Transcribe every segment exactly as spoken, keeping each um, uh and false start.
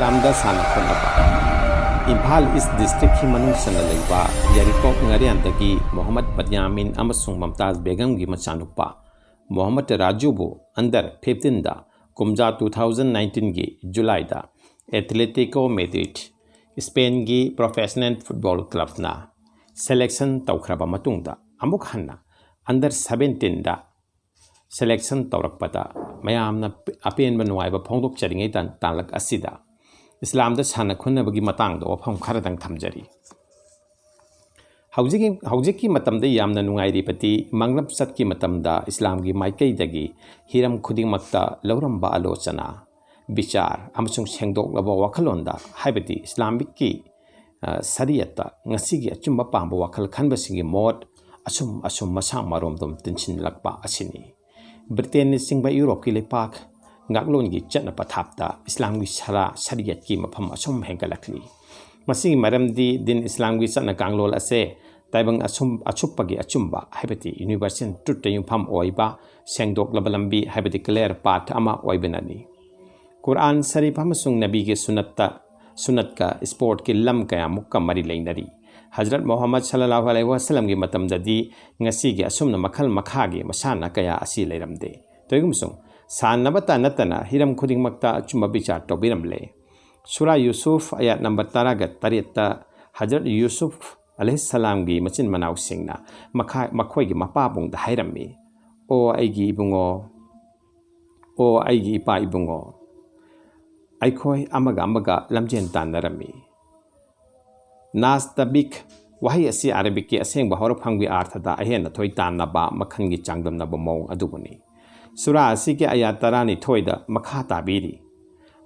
ꯂꯝꯗ ꯁꯥꯟꯅ ꯈꯣꯠꯅꯕ꯫ ꯏꯝꯐꯥꯜ ꯏꯁ ꯗꯤꯁꯇ꯭ꯔꯤꯛꯀꯤ ꯃꯅꯨꯡ ꯆꯟꯅ ꯂꯩꯕ ꯌꯥꯏꯔꯤꯄꯣꯛ ꯉꯥꯔꯤꯌꯥꯟꯗꯒꯤ ꯃꯣꯍꯝꯃꯗ ꯕꯟꯌꯥꯃꯤꯟ ꯑꯃꯁꯨꯡ ꯃꯝꯇꯥꯖ ꯕꯦꯒꯝꯒꯤ ꯃꯆꯥꯅꯨꯄꯥ ꯃꯣꯍꯝꯃꯗ ꯔꯥꯖꯨꯕꯨ under fifteenꯗ ꯀꯨꯝꯖꯥ two thousand nineteenꯒꯤ ꯖꯨꯂꯥꯏꯗ ꯑꯦꯊꯂꯦꯇꯤꯀꯣ ꯃꯦꯗ꯭ꯔꯤꯗ, ꯁ꯭ꯄꯦꯟꯒꯤ ꯄ꯭ꯔꯣꯐꯦꯁꯅꯦꯜ ꯐꯨꯠꯕꯣꯜ ꯀ꯭ꯂꯕꯅ ꯁꯦꯂꯦꯛꯁꯟ ꯇꯧꯈ꯭ꯔꯕ ꯃꯇꯨꯡꯗ ꯑꯃꯨꯛ ꯍꯟꯅ under seventeenꯗ ꯁꯦꯂꯦꯛꯁꯟ ꯇꯧꯔꯛꯄꯗ ꯃꯌꯥꯝꯅ ꯑꯄꯦꯟꯕ ꯅꯨꯡꯉꯥꯏꯕ ꯐꯣꯡꯗꯣꯛꯆꯔꯤꯉꯩ ꯇꯥꯟ-, ꯇꯥꯡꯂꯛ ꯑꯁꯤꯗ ꯏꯁꯂꯥꯝꯗ ꯁꯥꯟꯅ ꯈꯣꯠꯅꯕꯒꯤ ꯃꯇꯥꯡꯗ ꯋꯥꯐꯝ ꯈꯔꯗꯪ ꯊꯝꯖꯔꯤ꯫ ꯍꯧꯖꯤꯛꯀꯤ, ꯍꯧꯖꯤꯛꯀꯤ ꯃꯇꯝꯗ ꯌꯥꯝꯅ ꯅꯨꯡꯉꯥꯏꯔꯤꯕꯗꯤ ꯃꯪꯂꯞ ꯆꯠꯀꯤ ꯃꯇꯝꯗ ꯏꯁꯂꯥꯝꯒꯤ ꯃꯥꯏꯀꯩꯗꯒꯤ ꯍꯤꯔꯝ ꯈꯨꯗꯤꯡꯃꯛꯇ ꯂꯧꯔꯝꯕ ꯑꯥꯂꯣꯆꯅꯥ, ꯕꯤꯆꯥꯔ ꯑꯃꯁꯨꯡ ꯁꯦꯡꯗꯣꯛꯂꯕ ꯋꯥꯈꯜꯂꯣꯟꯗ, ꯍꯥꯏꯕꯗꯤ ꯏꯁꯂꯥꯃꯤꯛꯀꯤ, ꯑ, ꯁꯔꯤꯌꯠꯇ ꯉꯁꯤꯒꯤ ꯑꯆꯨꯝꯕ ꯄꯥꯝꯕ ꯋꯥꯈꯜ ꯈꯟꯕꯁꯤꯡꯒꯤ ꯃꯣꯠ ꯑꯁꯨꯝ ꯑꯁꯨꯝ ꯃꯁꯥ ꯃꯔꯣꯝꯗꯣꯝ ꯇꯤꯟꯁꯤꯜꯂꯛꯄ ꯑꯁꯤꯅꯤ꯫ ꯕ꯭ꯔꯤꯇꯦꯟꯅꯆꯤꯡꯕ ꯌꯨꯔꯣꯞꯀꯤ ꯂꯩꯄꯥꯛ ꯉꯥꯛꯂꯣꯟꯒꯤ ꯆꯠꯅ ꯄꯊꯥꯞꯇ ꯏꯁꯂꯥꯝꯒꯤ ꯁꯔꯥ ꯁꯔꯤꯌꯠꯀꯤ ꯃꯐꯝ ꯑꯁꯨꯝ ꯍꯦꯟꯒꯠꯂꯛꯂꯤ꯫ ꯃꯁꯤꯒꯤ ꯃꯔꯝꯗꯤ ꯗꯤꯟ ꯏꯁꯂꯥꯝꯒꯤ ꯆꯠꯅ ꯀꯥꯡꯂꯣꯟ ꯑꯁꯦ ꯇꯥꯏꯕꯪ ꯑꯁꯨꯝ, ꯑꯆꯨꯞꯄꯒꯤ ꯑꯆꯨꯝꯕ, ꯍꯥꯏꯕꯗꯤ ꯌꯨꯅꯤꯚꯔꯁꯦꯜ ꯇ꯭ꯔꯨꯠꯇ ꯌꯨꯝꯐꯝ ꯑꯣꯏꯕ ꯁꯦꯡꯗꯣꯛꯂꯕ ꯂꯝꯕꯤ, ꯍꯥꯏꯕꯗꯤ ꯀ꯭ꯂꯤꯌꯔ ꯄꯥꯊ ꯑꯃ ꯑꯣꯏꯕꯅꯅꯤ꯫ ꯀꯨꯔꯑꯥꯟ ꯁꯔꯤꯐ ꯑꯃꯁꯨꯡ ꯅꯕꯤꯒꯤ ꯁꯨꯟꯅꯠꯇ, ꯁꯨꯟꯅꯠꯀ ꯁ꯭ꯄꯣꯔꯠꯀꯤ ꯂꯝ ꯀꯌꯥꯃꯨꯛꯀ ꯃꯔꯤ ꯂꯩꯅꯔꯤ꯫ ꯍꯖꯔꯠ ꯃꯣꯍꯝꯃꯗ ꯁꯜꯂꯜꯂꯥꯍꯨ ꯑꯂꯩꯍꯤ ꯋꯥꯁꯜꯂꯝꯒꯤ ꯃꯇꯝꯗꯗꯤ ꯉꯁꯤꯒꯤ ꯑꯁꯨꯝꯅ ꯃꯈꯜ ꯃꯈꯥꯒꯤ ꯃꯁꯥꯟꯅ ꯀꯌꯥ ꯑꯁꯤ ꯂꯩꯔꯝꯗꯦ꯫ ꯇꯧꯏꯒꯨꯝꯕꯁꯨꯡ ꯁꯥꯟꯅꯕꯇ ꯅꯠꯇꯅ ꯍꯤꯔꯝ ꯈꯨꯗꯤꯡꯃꯛꯇ ꯑꯆꯨꯝꯕ ꯕꯤꯆꯥꯔ ꯇꯧꯕꯤꯔꯝꯂꯦ꯫ ꯁꯨꯔꯥ ꯌꯨꯁꯨꯐ ꯑꯌꯥꯠ ꯅꯝꯕꯔ ꯇꯔꯥꯒ ꯇꯔꯦꯠꯇ ꯍꯖꯔꯠ ꯌꯨꯁꯨꯐ ꯑꯂꯩꯍꯤꯁꯂꯥꯝꯒꯤ ꯃꯆꯤꯟ ꯃꯅꯥꯎꯁꯤꯡꯅ ꯃꯈꯥ-, ꯃꯈꯣꯏꯒꯤ ꯃꯄꯥꯕꯨꯡꯗ ꯍꯥꯏꯔꯝꯃꯤ, "ꯑꯣ ꯑꯩꯒꯤ ꯏꯕꯨꯡꯉꯣ, ꯑꯣ ꯑꯩꯒꯤ ꯏꯄꯥ ꯏꯕꯨꯡꯉꯣ, ꯑꯩꯈꯣꯏ ꯑꯃꯒ ꯑꯃꯒ ꯂꯝꯖꯦꯟ ꯇꯥꯟꯅꯔꯝꯃꯤ"꯫ ꯅꯥꯁꯇꯕꯤꯛ ꯋꯥꯍꯩ ꯑꯁꯤ ꯑꯔꯥꯕꯤꯛꯀꯤ ꯑꯁꯦꯡꯕ ꯍꯧꯔꯛꯐꯝꯒꯤ ꯑꯥꯔꯊꯗ ꯑꯍꯦꯟꯅ ꯊꯣꯏ ꯇꯥꯟꯅꯕ ꯃꯈꯜꯒꯤ ꯆꯥꯡꯗꯝꯅꯕ ꯃꯑꯣꯡ ꯑꯗꯨꯕꯨꯅꯤ꯫ ꯁꯨꯔꯥ ꯑꯁꯤꯒꯤ ꯑꯌꯥ ꯇꯔꯥꯅꯤꯊꯣꯏꯗ ꯃꯈꯥ ꯇꯥꯕꯤꯔꯤ,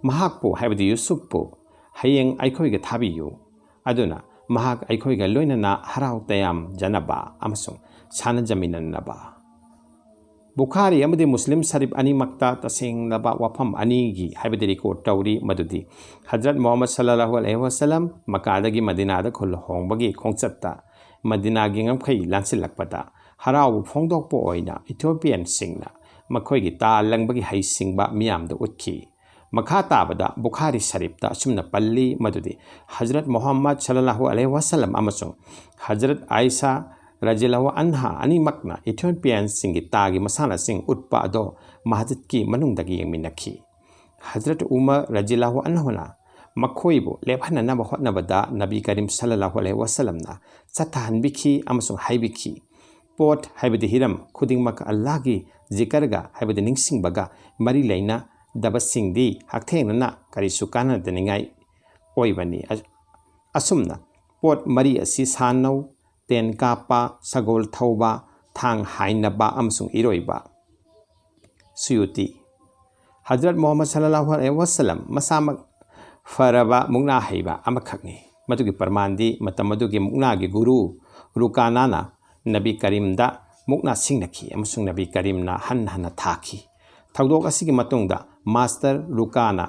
"ꯃꯍꯥꯛꯄꯨ", ꯍꯥꯏꯕꯗꯤ ꯌꯨꯁꯨꯞꯄꯨ, "ꯍꯌꯦꯡ ꯑꯩꯈꯣꯏꯒ ꯊꯥꯕꯤꯌꯨ, ꯑꯗꯨꯅ ꯃꯍꯥꯛ ꯑꯩꯈꯣꯏꯒ ꯂꯣꯏꯅꯅ ꯍꯔꯥꯎ ꯇꯌꯥꯝꯖꯅꯕ ꯑꯃꯁꯨꯡ ꯁꯥꯟꯅꯖꯃꯤꯟꯅꯅꯕ"꯫ ꯕꯨꯈꯥꯔꯤ ꯑꯃꯗꯤ ꯃꯨꯁꯂꯤꯝ ꯁꯔꯤꯐ ꯑꯅꯤꯃꯛꯇ ꯇꯁꯦꯡꯂꯕ ꯋꯥꯐꯝ ꯑꯅꯤꯒꯤ, ꯍꯥꯏꯕꯗꯤ ꯔꯦꯀꯣꯔꯗ ꯇꯧꯔꯤ, ꯃꯗꯨꯗꯤ ꯍꯖꯔꯠ ꯃꯨꯍꯝꯃꯗ ꯁꯜꯂꯜꯂꯥꯍꯨ ꯑꯂꯩꯍꯤ ꯋꯥꯁꯜꯂꯝ ꯃꯀꯥꯗꯒꯤ ꯃꯗꯤꯅꯥꯗ ꯈꯨꯜ ꯍꯣꯡꯕꯒꯤ ꯈꯣꯡꯆꯠꯇ ꯃꯗꯤꯅꯥꯒꯤ ꯉꯝꯈꯩ ꯂꯥꯟꯁꯤꯜꯂꯛꯄꯗ ꯍꯔꯥꯎꯕ ꯐꯣꯡꯗꯣꯛꯄ ꯑꯣꯏꯅ ꯏꯊꯤꯑꯣꯄꯤꯌꯟꯁꯤꯡꯅ ꯃꯈꯣꯏꯒꯤ ꯇꯥ ꯂꯪꯕꯒꯤ ꯍꯩꯁꯤꯡꯕ ꯃꯤꯌꯥꯝꯗ ꯎꯠꯈꯤ꯫ ꯃꯈꯥ ꯇꯥꯕꯗ ꯕꯨꯈꯥꯔꯤ ꯁꯔꯤꯐꯇ ꯑꯁꯨꯝꯅ ꯄꯜꯂꯤ ꯃꯗꯨꯗꯤ ꯍꯖꯔꯠ ꯃꯨꯍꯝꯃꯗ ꯁꯜꯂꯜꯂꯥꯍꯨ ꯑꯂꯩꯍꯤ ꯋꯥꯁꯜꯂꯝ ꯑꯃꯁꯨꯡ ꯍꯖꯔꯠ ꯑꯥꯏꯁꯥ ꯔꯖꯤꯌꯜꯂꯥꯍꯨ ꯑꯟꯍꯥ ꯑꯅꯤꯃꯛꯅ ꯏꯊꯤꯑꯣꯄꯤꯌꯥꯟꯁꯤꯡꯒꯤ ꯇꯥꯒꯤ ꯃꯁꯥꯟꯅꯁꯤꯡ ꯎꯠꯄ ꯑꯗꯣ ꯃꯁꯖꯤꯗꯀꯤ ꯃꯅꯨꯡꯗꯒꯤ ꯌꯦꯡꯃꯤꯟꯅꯈꯤ꯫ ꯍꯖꯔꯠ ꯎꯃꯔ ꯔꯖꯤꯌꯜꯂꯥꯍꯨ ꯑꯟꯍꯨꯅ ꯃꯈꯣꯏꯕꯨ ꯂꯦꯞꯍꯟꯅꯅꯕ ꯍꯣꯠꯅꯕꯗ ꯅꯕꯤ ꯀꯔꯤꯝ ꯁꯜꯂꯜꯂꯥꯍꯨ ꯑꯂꯩꯍꯤ ꯋꯥꯁꯜꯂꯝꯅ ꯆꯠꯊꯍꯟꯕꯤꯈꯤ ꯑꯃꯁꯨꯡ ꯍꯥꯏꯕꯤꯈꯤ, "ꯄꯣꯠ ꯍꯥꯏꯕꯗꯤ ꯍꯤꯔꯝ ꯈꯨꯗꯤꯡꯃꯛ ꯑꯜꯂꯥꯍꯒꯤ ꯖꯤꯀꯔꯒ ꯍꯥꯏꯕꯗꯤ ꯅꯤꯡꯁꯤꯡꯕꯒ ꯃꯔꯤ ꯂꯩꯅꯗꯕꯁꯤꯡꯗꯤ ꯍꯛꯊꯦꯡꯅꯅ ꯀꯔꯤꯁꯨ ꯀꯥꯟꯅꯗꯅꯤꯡꯉꯥꯏ ꯑꯣꯏꯕꯅꯤ꯫ ꯑ-, ꯑꯁꯨꯝꯅ ꯄꯣꯠ ꯃꯔꯤ ꯑꯁꯤ ꯁꯥꯟꯅꯧ, ꯇꯦꯟ ꯀꯥꯞꯄ, ꯁꯒꯣꯜ ꯊꯧꯕ, ꯊꯥꯡ ꯍꯥꯏꯅꯕ ꯑꯃꯁꯨꯡ ꯏꯔꯣꯏꯕ"꯫ ꯁꯨꯌꯨꯇꯤ꯫ ꯍꯖꯔꯠ ꯃꯨꯍꯝꯃꯗ ꯁꯜꯂꯜꯂꯥꯍꯨ ꯑꯂꯩꯍꯤ ꯋꯥꯁꯜꯂꯝ ꯃꯁꯥꯃꯛ ꯐꯔꯕ ꯃꯨꯛꯅꯥ ꯍꯩꯕ ꯑꯃꯈꯛꯅꯤ꯫ ꯃꯗꯨꯒꯤ ꯄ꯭ꯔꯃꯥꯟꯗꯤ ꯃꯇꯝ ꯑꯗꯨꯒꯤ ꯃꯨꯛꯅꯥꯒꯤ ꯒꯨꯔꯨ ꯔꯨꯀꯥꯅꯥꯅ ꯅꯕꯤ ꯀꯔꯤꯝꯗ ꯃꯨꯛꯅꯥ ꯁꯤꯡꯅꯈꯤ ꯑꯃꯁꯨꯡ ꯅꯕꯤ ꯀꯔꯤꯝꯅ ꯍꯟꯅ ꯍꯟꯅ ꯊꯥꯈꯤ꯫ ꯊꯧꯗꯣꯛ ꯑꯁꯤꯒꯤ ꯃꯇꯨꯡꯗ ꯃꯥꯁꯇꯔ ꯔꯨꯀꯥꯅ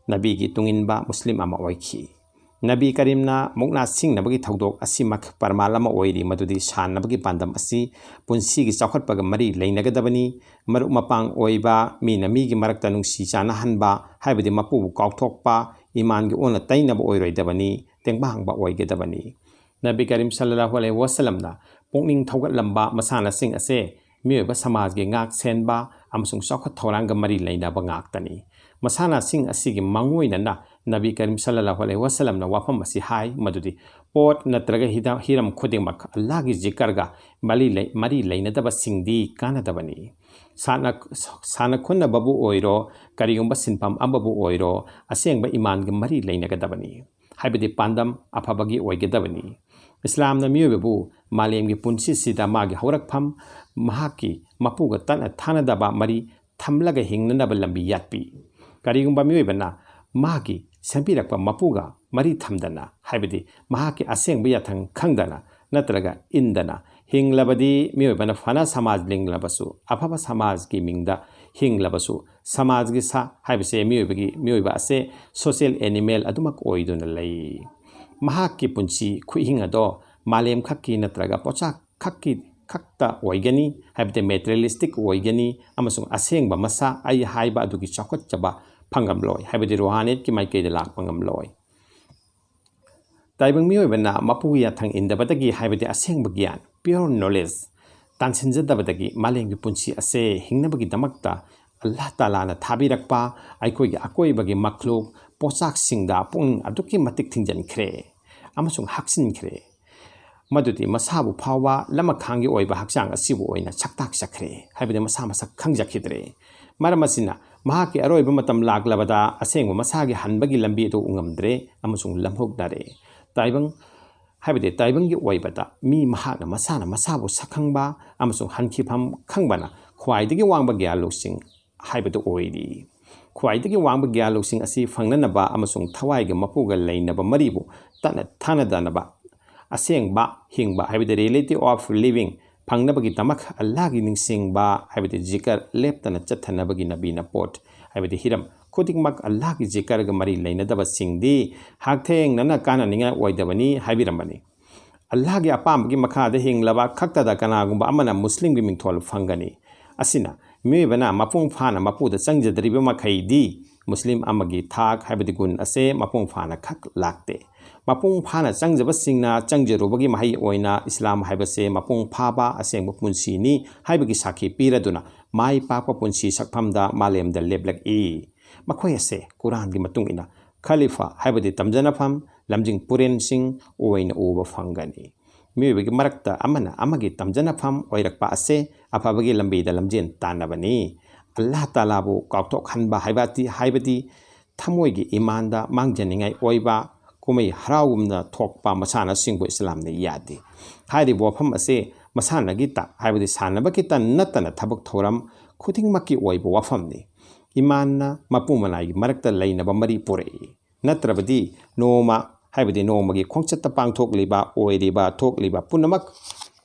ꯅꯕꯤꯒꯤ ꯇꯨꯡꯏꯟꯕ ꯃꯨꯁꯂꯤꯝ ꯑꯃ ꯑꯣꯏꯈꯤ꯫ ꯅꯕꯤ ꯀꯔꯤꯝꯅ ꯃꯨꯛꯅꯥ ꯁꯤꯡꯅꯕꯒꯤ ꯊꯧꯗꯣꯛ ꯑꯁꯤꯃꯛ ꯄ꯭ꯔꯃꯥꯟ ꯑꯃ ꯑꯣꯏꯔꯤ ꯃꯗꯨꯗꯤ ꯁꯥꯟꯅꯕꯒꯤ ꯄꯥꯟꯗꯝ ꯑꯁꯤ ꯄꯨꯟꯁꯤꯒꯤ ꯆꯥꯎꯈꯠꯄꯒ ꯃꯔꯤ ꯂꯩꯅꯒꯗꯕꯅꯤ꯫ ꯃꯔꯨꯞ ꯃꯄꯥꯡ ꯑꯣꯏꯕ, ꯃꯤꯅ ꯃꯤꯒꯤ ꯃꯔꯛꯇ ꯅꯨꯡꯁꯤ ꯆꯥꯟꯅꯍꯟꯕ ꯍꯥꯏꯕꯗꯤ ꯃꯄꯨꯕꯨ ꯀꯥꯎꯊꯣꯛꯄ, ꯏꯃꯥꯟꯒꯤ ꯑꯣꯟꯅ ꯇꯩꯅꯕ ꯑꯣꯏꯔꯣꯏꯗꯕꯅꯤ, ꯇꯦꯡꯕꯥꯡꯕ ꯑꯣꯏꯒꯗꯕꯅꯤ꯫ ꯅꯕꯤ ꯀꯔꯤꯝ ꯁꯜꯂꯜꯂꯥꯍꯨ ꯑꯂꯩꯍꯤ ꯋꯥꯁꯜꯂꯝꯅ ꯄꯨꯛꯅꯤꯡ ꯊꯧꯒꯠꯂꯝꯕ ꯃꯁꯥꯟꯅꯁꯤꯡ ꯑꯁꯦ ꯃꯤꯑꯣꯏꯕ ꯁꯃꯥꯖꯒꯤ ꯉꯥꯛ ꯁꯦꯟꯕ ꯑꯃꯁꯨꯡ ꯆꯥꯎꯈꯠ ꯊꯧꯔꯥꯡꯒ ꯃꯔꯤ ꯂꯩꯅꯕ ꯉꯥꯛꯇꯅꯤ꯫ ꯃꯁꯥꯟꯅꯁꯤꯡ ꯑꯁꯤꯒꯤ ꯃꯥꯡꯑꯣꯏꯅꯅ ꯅꯕꯤ ꯀꯔꯤꯝ ꯁꯜꯂꯜꯂꯥꯍꯨ ꯑꯂꯩꯍꯤ ꯋꯥꯁꯜꯂꯝꯅ ꯋꯥꯐꯝ ꯑꯁꯤ ꯍꯥꯏ ꯃꯗꯨꯗꯤ ꯄꯣꯠ ꯅꯠꯇ꯭ꯔꯒ ꯍꯤꯗ-, ꯍꯤꯔꯝ ꯈꯨꯗꯤꯡꯃꯛ ꯑꯜꯂꯥꯍꯒꯤ ꯖꯤꯀꯔꯒ ꯃꯔꯤ ꯂꯩ-, ꯃꯔꯤ ꯂꯩꯅꯗꯕꯁꯤꯡꯗꯤ ꯀꯥꯟꯅꯗꯕꯅꯤ꯫ ꯁꯥꯟꯅ-, ꯁꯥꯟꯅ ꯈꯣꯠꯅꯕꯕꯨ ꯑꯣꯏꯔꯣ, ꯀꯔꯤꯒꯨꯝꯕ ꯁꯤꯟꯐꯝ ꯑꯃꯕꯨ ꯑꯣꯏꯔꯣ, ꯑꯁꯦꯡꯕ ꯏꯃꯥꯟꯒ ꯃꯔꯤ ꯂꯩꯅꯒꯗꯕꯅꯤ꯫ ꯍꯥꯏꯕꯗꯤ ꯄꯥꯟꯗꯝ ꯑꯐꯕꯒꯤ ꯑꯣꯏꯒꯗꯕꯅꯤ꯫ ꯏꯁꯂꯥꯝꯅ ꯃꯤꯑꯣꯏꯕꯕꯨ ꯃꯥꯂꯦꯝꯒꯤ ꯄꯨꯟꯁꯤꯁꯤꯗ ꯃꯥꯒꯤ ꯍꯧꯔꯛꯐꯝ, ꯃꯍꯥꯛꯀꯤ ꯃꯄꯨꯒ ꯇꯠꯅ ꯊꯥꯅꯗꯕ ꯃꯔꯤ ꯊꯝꯂꯒ ꯍꯤꯡꯅꯅꯕ ꯂꯝꯕꯤ ꯌꯥꯠꯄꯤ꯫ ꯀꯔꯤꯒꯨꯝꯕ ꯃꯤꯑꯣꯏꯕꯅ ꯃꯥꯒꯤ ꯁꯦꯝꯕꯤꯔꯛꯄ ꯃꯄꯨꯒ ꯃꯔꯤ ꯊꯝꯗꯅ, ꯍꯥꯏꯕꯗꯤ ꯃꯍꯥꯛꯀꯤ ꯑꯁꯦꯡꯕ ꯌꯥꯊꯪ ꯈꯪꯗꯅ ꯅꯠꯇ꯭ꯔꯒ ꯏꯟꯗꯅ ꯍꯤꯡꯂꯕꯗꯤ ꯃꯤꯑꯣꯏꯕꯅ ꯐꯅ ꯁꯃꯥꯖ ꯂꯤꯡꯂꯕꯁꯨ, ꯑꯐꯕ ꯁꯃꯥꯖꯒꯤ ꯃꯤꯡꯗ ꯍꯤꯡꯂꯕꯁꯨ, ꯁꯃꯥꯖꯒꯤ ꯁꯥ ꯍꯥꯏꯕꯁꯦ ꯃꯤꯑꯣꯏꯕꯒꯤ, ꯃꯤꯑꯣꯏꯕ ꯑꯁꯦ social animal ꯑꯗꯨꯃꯛ ꯑꯣꯏꯗꯨꯅ ꯂꯩ꯫ ꯃꯍꯥꯛꯀꯤ ꯄꯨꯟꯁꯤ ꯈꯨꯍꯤꯡ ꯑꯗꯣ ꯃꯥꯂꯦꯝ ꯈꯛꯀꯤ ꯅꯠꯇ꯭ꯔꯒ ꯄꯣꯠꯆꯥꯛ ꯈꯛꯀꯤ ꯈꯛꯇ ꯑꯣꯏꯒꯅꯤ, ꯍꯥꯏꯕꯗꯤ ꯃꯦꯇꯔꯤꯌꯦꯂꯤꯁꯇꯤꯛ ꯑꯣꯏꯒꯅꯤ, ꯑꯃꯁꯨꯡ ꯑꯁꯦꯡꯕ ꯃꯁꯥ ꯑꯩ ꯍꯥꯏꯕ ꯑꯗꯨꯒꯤ ꯆꯥꯎꯈꯠꯆꯕ ꯐꯪꯉꯝꯂꯣꯏ, ꯍꯥꯏꯕꯗꯤ ꯔꯨꯍꯥꯅꯤꯌꯠꯀꯤ ꯃꯥꯏꯀꯩꯗ ꯂꯥꯛꯄ ꯉꯝꯂꯣꯏ꯫ ꯇꯥꯏꯕꯪ ꯃꯤꯑꯣꯏꯕꯅ ꯃꯄꯨꯒꯤ ꯌꯥꯊꯪ ꯏꯟꯗꯕꯗꯒꯤ, ꯍꯥꯏꯕꯗꯤ ꯑꯁꯦꯡꯕ ꯒ꯭ꯌꯥꯟ, pure knowledge, ꯇꯥꯟꯁꯤꯟꯖꯗꯕꯗꯒꯤ ꯃꯥꯂꯦꯝꯒꯤ ꯄꯨꯟꯁꯤ ꯑꯁꯦ ꯍꯤꯡꯅꯕꯒꯤꯗꯃꯛꯇ ꯑꯜꯂꯥꯍ ꯇꯥꯂꯥꯅ ꯊꯥꯕꯤꯔꯛꯄ ꯑꯩꯈꯣꯏꯒꯤ ꯑꯀꯣꯏꯕꯒꯤ ꯃꯈ꯭ꯂꯨꯛ, ꯄꯣꯠꯆꯥꯛꯁꯤꯡꯗ ꯄꯨꯛꯅꯤꯡ ꯑꯗꯨꯛꯀꯤ ꯃꯇꯤꯛ ꯊꯤꯡꯖꯤꯟꯈ꯭ꯔꯦ ꯑꯃꯁꯨꯡ ꯍꯥꯞꯆꯤꯟꯈ꯭ꯔꯦ꯫ ꯃꯗꯨꯗꯤ ꯃꯁꯥꯕꯨ ꯐꯥꯎꯕ ꯂꯃꯈꯥꯡꯒꯤ ꯑꯣꯏꯕ ꯍꯛꯆꯥꯡ ꯑꯁꯤꯕꯨ ꯑꯣꯏꯅ ꯁꯛꯇꯥꯛꯆꯈ꯭ꯔꯦ, ꯍꯥꯏꯕꯗꯤ ꯃꯁꯥ ꯃꯁꯛ ꯈꯪꯖꯈꯤꯗ꯭ꯔꯦ꯫ ꯃꯔꯝ ꯑꯁꯤꯅ ꯃꯍꯥꯛꯀꯤ ꯑꯔꯣꯏꯕ ꯃꯇꯝ ꯂꯥꯛꯂꯕꯗ ꯑꯁꯦꯡꯕ ꯃꯁꯥꯒꯤ ꯍꯟꯕꯒꯤ ꯂꯝꯕꯤ ꯑꯗꯨ ꯎꯉꯝꯗ꯭ꯔꯦ ꯑꯃꯁꯨꯡ ꯂꯝꯍꯧꯗꯔꯦ꯫ ꯇꯥꯏꯕꯪ, ꯍꯥꯏꯕꯗꯤ ꯇꯥꯏꯕꯪꯒꯤ ꯑꯣꯏꯕꯗ ꯃꯤ ꯃꯍꯥꯛꯅ ꯃꯁꯥꯅ ꯃꯁꯥꯕꯨ ꯁꯛꯈꯪꯕ ꯑꯃꯁꯨꯡ ꯍꯟꯈꯤꯐꯝ ꯈꯪꯕꯅ ꯈ꯭ꯋꯥꯏꯗꯒꯤ ꯋꯥꯡꯕ ꯒ꯭ꯌꯥꯟ ꯂꯧꯁꯤꯡ ꯍꯥꯏꯕꯗꯨ ꯑꯣꯏꯔꯤ꯫ ꯈ꯭ꯋꯥꯏꯗꯒꯤ ꯋꯥꯡꯕ ꯒ꯭ꯌꯥꯟ ꯂꯧꯁꯤꯡ ꯑꯁꯤ ꯐꯪꯅꯅꯕ ꯑꯃꯁꯨꯡ ꯊꯋꯥꯏꯒꯤ ꯃꯄꯨꯒ ꯂꯩꯅꯕ ꯃꯔꯤꯕꯨ ꯇꯠꯅ ꯊꯥꯅꯗꯅꯕ, ꯑꯁꯦꯡꯕ ꯍꯤꯡꯕ, ꯍꯥꯏꯕꯗꯤ reality of living, ꯐꯪꯅꯕꯒꯤꯗꯃꯛ ꯑꯜꯂꯥꯍꯒꯤ ꯅꯤꯡꯁꯤꯡꯕ, ꯍꯥꯏꯕꯗꯤ ꯖꯤꯀꯔ, ꯂꯦꯞꯇꯅ ꯆꯠꯊꯅꯕꯒꯤ ꯅꯕꯤꯅ ꯄꯣꯠ, ꯍꯥꯏꯕꯗꯤ ꯍꯤꯔꯝ ꯈꯨꯗꯤꯡꯃꯛ ꯑꯜꯂꯥꯍꯒꯤ ꯖꯤꯀꯔꯒ ꯃꯔꯤ ꯂꯩꯅꯗꯕꯁꯤꯡꯗꯤ ꯍꯛꯊꯦꯡꯅꯅ ꯀꯥꯟꯅꯅꯤꯡꯉꯥꯏ ꯑꯣꯏꯗꯕꯅꯤ ꯍꯥꯏꯕꯤꯔꯝꯕꯅꯤ꯫ ꯑꯜꯂꯥꯍꯒꯤ ꯑꯄꯥꯝꯕꯒꯤ ꯃꯈꯥꯗ ꯍꯤꯡꯂꯕ ꯈꯛꯇꯗ ꯀꯅꯥꯒꯨꯝꯕ ꯑꯃꯅ ꯃꯨꯁꯂꯤꯝꯒꯤ ꯃꯤꯡꯊꯣꯜ ꯐꯪꯒꯅꯤ꯫ ꯑꯁꯤꯅ ꯃꯤꯑꯣꯏꯕꯅ ꯃꯄꯨꯡ ꯐꯥꯅ ꯃꯄꯨꯗ ꯆꯪꯖꯗ꯭ꯔꯤꯕ ꯃꯈꯩꯗꯤ ꯃꯨꯁꯂꯤꯝ ꯑꯃꯒꯤ ꯊꯥꯛ, ꯍꯥꯏꯕꯗꯤ ꯒꯨꯟ ꯑꯁꯦ ꯃꯄꯨꯡ ꯐꯥꯅ ꯈꯛ ꯂꯥꯛꯇꯦ꯫ ꯃꯄꯨꯡ ꯐꯥꯅ ꯆꯪꯖꯕꯁꯤꯡꯅ ꯆꯪꯖꯔꯨꯕꯒꯤ ꯃꯍꯩ ꯑꯣꯏꯅ ꯏꯁꯂꯥꯝ ꯍꯥꯏꯕꯁꯦ ꯃꯄꯨꯡ ꯐꯥꯕ ꯑꯁꯦꯡꯕ ꯄꯨꯟꯁꯤꯅꯤ ꯍꯥꯏꯕꯒꯤ ꯁꯥꯈꯤ ꯄꯤꯔꯗꯨꯅ ꯃꯥꯏ ꯄꯥꯛꯄ ꯄꯨꯟꯁꯤ ꯁꯛꯐꯝꯗ ꯃꯥꯂꯦꯝꯗ ꯂꯦꯞꯂꯛꯏ꯫ ꯃꯈꯣꯏ ꯑꯁꯦ ꯀꯨꯔꯥꯟꯒꯤ ꯃꯇꯨꯡ ꯏꯟꯅ ꯈꯂꯤꯐꯥ, ꯍꯥꯏꯕꯗꯤ ꯇꯝꯖꯅꯐꯝ, ꯂꯝꯖꯤꯡ ꯄꯨꯔꯦꯟꯁꯤꯡ ꯑꯣꯏꯅ ꯎꯕ ꯐꯪꯒꯅꯤ꯫ ꯃꯤꯑꯣꯏꯕꯒꯤ ꯃꯔꯛꯇ ꯑꯃꯅ ꯑꯃꯒꯤ ꯇꯝꯖꯅꯐꯝ ꯑꯣꯏꯔꯛꯄ ꯑꯁꯦ ꯑꯐꯕꯒꯤ ꯂꯝꯕꯤꯗ ꯂꯝꯖꯦꯟ ꯇꯥꯟꯅꯕꯅꯤ꯫ ꯑꯜꯂꯥꯍ ꯇꯥꯂꯥꯕꯨ ꯀꯥꯎꯊꯣꯛꯍꯟꯕ ꯍꯥꯏꯕ ꯑꯁꯤ, ꯍꯥꯏꯕꯗꯤ ꯊꯃꯣꯏꯒꯤ ꯏꯃꯥꯟꯗ ꯃꯥꯡꯖꯅꯤꯡꯉꯥꯏ ꯑꯣꯏꯕ ꯀꯨꯝꯍꯩ ꯍꯔꯥꯎꯒꯨꯝꯅ ꯊꯣꯛꯄ ꯃꯁꯥꯟꯅꯁꯤꯡꯕꯨ ꯏꯁꯂꯥꯝꯅ ꯌꯥꯗꯦ꯫ ꯍꯥꯏꯔꯤꯕ ꯋꯥꯐꯝ ꯑꯁꯤ ꯃꯁꯥꯟꯅꯒꯤꯇ, ꯍꯥꯏꯕꯗꯤ ꯁꯥꯟꯅꯕꯒꯤꯇ ꯅꯠꯇꯅ ꯊꯕꯛ ꯊꯧꯔꯝ ꯈꯨꯗꯤꯡꯃꯛꯀꯤ ꯑꯣꯏꯕ ꯋꯥꯐꯝꯅꯤ꯫ ꯏꯃꯥꯟꯅ ꯃꯄꯨ ꯃꯅꯥꯏꯒꯤ ꯃꯔꯛꯇ ꯂꯩꯅꯕ ꯃꯔꯤ ꯄꯨꯔꯛꯏ꯫ ꯅꯠꯇ꯭ꯔꯕꯗꯤ ꯅꯣꯡꯃ, ꯍꯥꯏꯕꯗꯤ ꯅꯣꯡꯃꯒꯤ ꯈꯣꯡꯆꯠꯇ ꯄꯥꯡꯊꯣꯛꯂꯤꯕ, ꯑꯣꯏꯔꯤꯕ, ꯊꯣꯛꯂꯤꯕ ꯄꯨꯝꯅꯃꯛ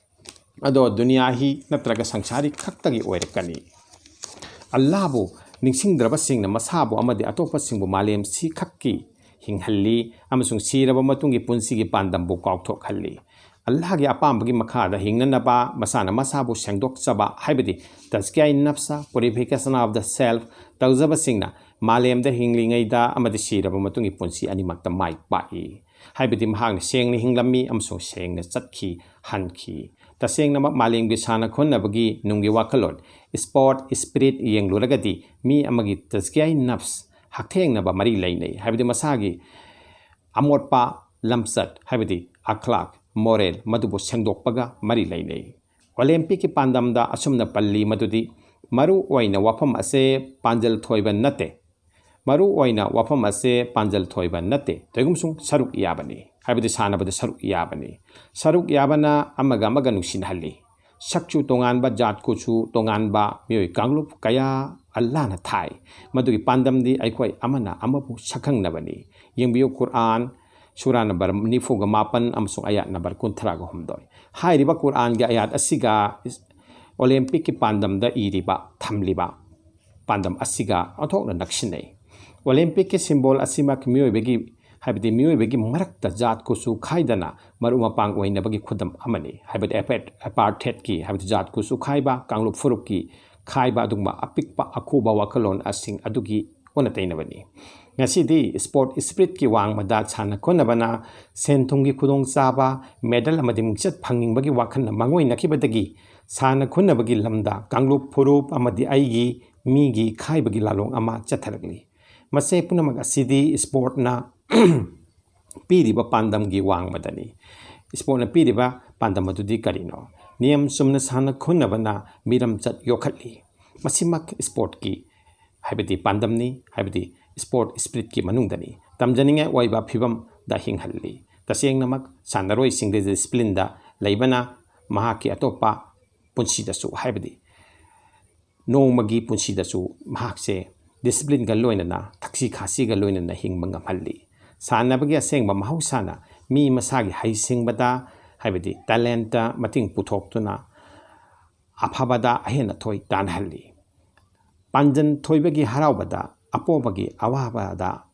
ꯑꯗꯣ ꯗꯨꯅꯤꯌꯥ ꯍꯤ ꯅꯠꯇ꯭ꯔꯒ ꯁꯪꯁꯥꯔꯤ ꯈꯛꯇꯒꯤ ꯑꯣꯏꯔꯛꯀꯅꯤ꯫ ꯑꯜꯂꯥꯍꯕꯨ ꯅꯤꯡꯁꯤꯡꯗ꯭ꯔꯕꯁꯤꯡꯅ ꯃꯁꯥꯕꯨ ꯑꯃꯗꯤ ꯑꯇꯣꯞꯄꯁꯤꯡꯕꯨ ꯃꯥꯂꯦꯝ ꯁꯤ ꯈꯛꯀꯤ ꯍꯤꯡꯍꯜꯂꯤ ꯑꯃꯁꯨꯡ ꯁꯤꯔꯕ ꯃꯇꯨꯡꯒꯤ ꯄꯨꯟꯁꯤꯒꯤ ꯄꯥꯟꯗꯝꯕꯨ ꯀꯥꯎꯊꯣꯛꯍꯜꯂꯤ꯫ ꯑꯜꯂꯥꯍꯒꯤ ꯑꯄꯥꯝꯕꯒꯤ ꯃꯈꯥꯗ ꯍꯤꯡꯅꯅꯕ ꯃꯁꯥꯅ ꯃꯁꯥꯕꯨ ꯁꯦꯡꯗꯣꯛꯆꯕ, ꯍꯥꯏꯕꯗꯤ ꯇꯖꯀꯤꯌꯥꯏ ꯅꯐꯁ, purification of the self, ꯇꯧꯖꯕꯁꯤꯡꯅ ꯃꯥꯂꯦꯝꯗ ꯍꯤꯡꯂꯤꯉꯩꯗ ꯑꯃꯗꯤ ꯁꯤꯔꯕ ꯃꯇꯨꯡꯒꯤ ꯄꯨꯟꯁꯤ ꯑꯅꯤꯃꯛꯇ ꯃꯥꯏ ꯄꯥꯛꯏ꯫ ꯍꯥꯏꯕꯗꯤ ꯃꯍꯥꯛꯅ ꯁꯦꯡꯅ ꯍꯤꯡꯂꯝꯃꯤ ꯑꯃꯁꯨꯡ ꯁꯦꯡꯅ ꯆꯠꯈꯤ, ꯍꯟꯈꯤ꯫ ꯇꯁꯦꯡꯅꯃꯛ ꯃꯥꯂꯦꯝꯒꯤ ꯁꯥꯟꯅ ꯈꯣꯠꯅꯕꯒꯤ ꯅꯨꯡꯒꯤ ꯋꯥꯈꯜꯂꯣꯟ, sport spirit, ꯌꯦꯡꯂꯨꯔꯒꯗꯤ ꯃꯤ ꯑꯃꯒꯤ ꯇꯖꯀꯤꯌꯥꯏ ꯅꯐꯁ ꯍꯛꯊꯦꯡꯅꯕ ꯃꯔꯤ ꯂꯩꯅꯩ꯫ ꯍꯥꯏꯕꯗꯤ ꯃꯁꯥꯒꯤ ꯑꯃꯣꯠꯄ ꯂꯝꯆꯠ, ꯍꯥꯏꯕꯗꯤ ꯑꯈ꯭ꯂꯥꯛ, moral, ꯃꯗꯨꯕꯨ ꯁꯦꯡꯗꯣꯛꯄꯒ ꯃꯔꯤ ꯂꯩꯅꯩ꯫ ꯑꯣꯂꯦꯝꯄꯤꯛꯀꯤ ꯄꯥꯟꯗꯝꯗ ꯑꯁꯨꯝꯅ ꯄꯜꯂꯤ ꯃꯗꯨꯗꯤ, ꯃꯔꯨ ꯑꯣꯏꯅ ꯋꯥꯐꯝ ꯑꯁꯦ ꯄꯥꯟꯖꯜ ꯊꯣꯏꯕ ꯅꯠꯇꯦ꯫ ꯃꯔꯨ ꯑꯣꯏꯅ ꯋꯥꯐꯝ ꯑꯁꯦ ꯄꯥꯟꯖꯜ ꯊꯣꯏꯕ ꯅꯠꯇꯦ, ꯇꯧꯏꯒꯨꯝꯁꯨꯡ ꯁꯔꯨꯛ ꯌꯥꯕꯅꯤ, ꯍꯥꯏꯕꯗꯤ ꯁꯥꯟꯅꯕꯗ ꯁꯔꯨꯛ ꯌꯥꯕꯅꯤ꯫ ꯁꯔꯨꯛ ꯌꯥꯕꯅ ꯑꯃꯒ ꯑꯃꯒ ꯅꯨꯡꯁꯤꯅꯍꯜꯂꯤ꯫ ꯁꯛꯆꯨ ꯇꯣꯉꯥꯟꯕ, ꯖꯥꯠ ꯀꯨꯆꯨ ꯇꯣꯉꯥꯟꯕ ꯃꯤꯑꯣꯏ ꯀꯥꯡꯂꯨꯞ ꯀꯌꯥ ꯑꯜꯂꯥꯅ ꯊꯥꯏ꯫ ꯃꯗꯨꯒꯤ ꯄꯥꯟꯗꯝꯗꯤ ꯑꯩꯈꯣꯏ ꯑꯃꯅ ꯑꯃꯕꯨ ꯁꯛꯈꯪꯅꯕꯅꯤ꯫ ꯌꯦꯡꯕꯤꯌꯨ, ꯀꯨꯔꯑꯥꯟ, ꯁꯨꯔꯥ ꯅꯝꯕꯔ ꯅꯤꯐꯨꯒ ꯃꯥꯄꯟ ꯑꯃꯁꯨꯡ ꯑꯌꯥꯠ ꯅꯝꯕꯔ ꯀꯨꯟꯊ꯭ꯔꯥꯒ ꯍꯨꯝꯗꯣꯏ꯫ ꯍꯥꯏꯔꯤꯕ ꯀꯨꯔꯑꯥꯟꯒꯤ ꯑꯌꯥꯠ ꯑꯁꯤꯒ ꯏꯁ-, ꯑꯣꯂꯦꯝꯄꯤꯛꯀꯤ ꯄꯥꯟꯗꯝꯗ ꯏꯔꯤꯕ, ꯊꯝꯂꯤꯕ ꯄꯥꯟꯗꯝ ꯑꯁꯤꯒ ꯑꯣꯟꯊꯣꯛꯅ ꯅꯛꯁꯤꯟꯅꯩ꯫ ꯑꯣꯂꯦꯝꯄꯤꯛꯀꯤ ꯁꯤꯝꯕꯣꯜ ꯑꯁꯤꯃꯛ ꯃꯤꯑꯣꯏꯕꯒꯤ, ꯍꯥꯏꯕꯗꯤ ꯃꯤꯑꯣꯏꯕꯒꯤ ꯃꯔꯛꯇ ꯖꯥꯠ ꯀꯨꯆꯨ ꯈꯥꯏꯗꯅ ꯃꯔꯨꯞ ꯃꯄꯥꯡ ꯑꯣꯏꯅꯕꯒꯤ ꯈꯨꯗꯝ ꯑꯃꯅꯤ꯫ ꯍꯥꯏꯕꯗꯤ ꯑꯦꯄꯦꯠ-, ꯑꯦꯄꯥꯔꯊꯦꯠꯀꯤ, ꯍꯥꯏꯕꯗꯤ ꯖꯥꯠ ꯀꯨꯆꯨ ꯈꯥꯏꯕ, ꯀꯥꯡꯂꯨꯞ ꯐꯨꯔꯨꯞꯀꯤ ꯈꯥꯏꯕ ꯑꯗꯨꯒꯨꯝꯕ ꯑꯄꯤꯛꯄ ꯑꯈꯨꯕ ꯋꯥꯈꯜꯂꯣꯟ ꯑꯁꯤꯡ ꯑꯗꯨꯒꯤ ꯑꯣꯟꯅ ꯇꯩꯅꯕꯅꯤ꯫ ꯉꯁꯤꯗꯤ sport spiritꯀꯤ ꯋꯥꯡꯃꯗ ꯁꯥꯟꯅ ꯈꯣꯠꯅꯕꯅ ꯁꯦꯟ ꯊꯨꯝꯒꯤ ꯈꯨꯗꯣꯡꯆꯥꯕ, medal ꯑꯃꯗꯤ ꯃꯤꯡꯆꯠ ꯐꯪꯅꯤꯡꯕꯒꯤ ꯋꯥꯈꯜꯅ ꯃꯥꯡꯑꯣꯏꯅꯈꯤꯕꯗꯒꯤ ꯁꯥꯟꯅ ꯈꯣꯠꯅꯕꯒꯤ ꯂꯝꯗ ꯀꯥꯡꯂꯨꯞ ꯐꯨꯔꯨꯞ ꯑꯃꯗꯤ ꯑꯩꯒꯤ ꯃꯤꯒꯤ ꯈꯥꯏꯕꯒꯤ ꯂꯥꯂꯣꯡ ꯑꯃ ꯆꯠꯊꯔꯛꯂꯤ꯫ ꯃꯁꯤ ꯄꯨꯝꯅꯃꯛ ꯑꯁꯤꯗꯤ sportꯅ ꯄꯤꯔꯤꯕ ꯄꯥꯟꯗꯝꯒꯤ ꯋꯥꯡꯃꯗꯅꯤ꯫ Sportꯅ ꯄꯤꯔꯤꯕ ꯄꯥꯟꯗꯝ ꯑꯗꯨꯗꯤ ꯀꯔꯤꯅꯣ? ꯅꯤꯌꯝ ꯆꯨꯝꯅ ꯁꯥꯟꯅ ꯈꯣꯠꯅꯕꯅ ꯃꯤꯔꯝꯆꯠ ꯌꯣꯛꯈꯠꯂꯤ꯫ ꯃꯁꯤꯃꯛ sportꯀꯤ, ꯍꯥꯏꯕꯗꯤ ꯄꯥꯟꯗꯝꯅꯤ, ꯍꯥꯏꯕꯗꯤ sport spiritꯀꯤ ꯃꯅꯨꯡꯗꯅꯤ꯫ ꯇꯝꯖꯅꯤꯡꯉꯥꯏ ꯑꯣꯏꯕ ꯐꯤꯕꯝꯗ ꯍꯤꯡꯍꯜꯂꯤ꯫ ꯇꯁꯦꯡꯅꯃꯛ ꯁꯥꯟꯅꯔꯣꯏꯁꯤꯡꯗ disciplineꯗ ꯂꯩꯕꯅ ꯃꯍꯥꯛꯀꯤ ꯑꯇꯣꯞꯄ ꯄꯨꯟꯁꯤꯗꯁꯨ, ꯍꯥꯏꯕꯗꯤ ꯅꯣꯡꯃꯒꯤ ꯄꯨꯟꯁꯤꯗꯁꯨ ꯃꯍꯥꯛꯁꯦ disciplineꯒ ꯂꯣꯏꯅꯅ, ꯊꯛꯁꯤ ꯈꯥꯁꯤꯒ ꯂꯣꯏꯅꯅ ꯍꯤꯡꯕ ꯉꯝꯍꯜꯂꯤ꯫ ꯁꯥꯟꯅꯕꯒꯤ ꯑꯁꯦꯡꯕ ꯃꯍꯧꯁꯥꯅ ꯃꯤ ꯃꯁꯥꯒꯤ ꯍꯩꯁꯤꯡꯕꯗ, ꯍꯥꯏꯕꯗꯤ talentꯇ ꯃꯇꯦꯡ ꯄꯨꯊꯣꯛꯇꯨꯅ ꯑꯐꯕꯗ ꯑꯍꯦꯟ ꯑꯊꯣꯏ ꯇꯥꯟꯅꯍꯜꯂꯤ꯫ ꯄꯥꯟꯖꯟ ꯊꯣꯏꯕꯒꯤ ꯍꯔꯥꯎꯕꯗ, ꯑꯄꯣꯕꯒꯤ ꯑꯋꯥꯕꯗ